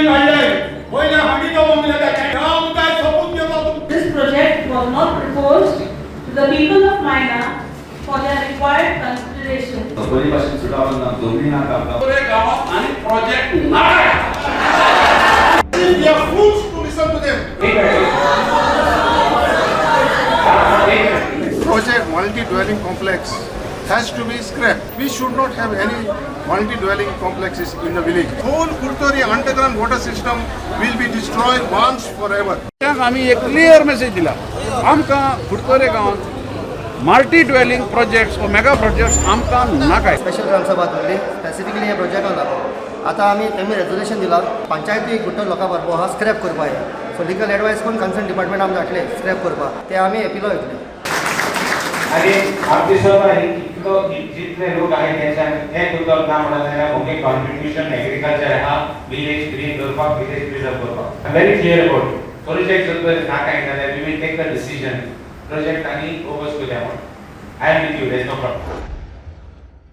काडले पयल्या हांडीचो बंगले आमकां सोपूत घेतला. This project was not proposed to the people of Maina for their required consideration. पयलीं भाशेन सुटावं ना, जमनी नाका आमकां. गांवात आणि प्रोजेक्ट नाका. We are fools to listen to them. Project multi-dwelling complex has to be scrapped. We should not have any multi-dwelling complexes in the village. Whole Kurtori underground water system will be destroyed once forever. आमी एक clear message दिला, आमकां कुडतरे गांवांत multi dwelling projects वा mega projects आमकां नाकाय. Special gram sabha दवरली specifically ह्या प्रोजेक्टाक लागून. आतां आमी तेमी रेजोल्युशन दिला, पंचायती कुडटो लोकां बरोबर आहा स्क्रॅप करपा हें. सो लिगल एडवायस करून कन्सर्न डिपार्टमेंट आमकां धाडले स्क्रॅप करपाक, ते आमी एपिलो वयतले. आणि आमची सभा ही कितलो जितले लोक आहेत त्यांच्या हे उतर ना म्हणत जाल्यार ओके, कॉन्ट्रिब्युशन एग्रीकल्चर हा विलेज ग्रीन दवरपाक, विलेज प्रिजर्व करपाक. I very clear about project. जर तर नाका जाल्यार we will take the decision, project आनी बोगस करूया म्हणून. I am with you, there is no problem.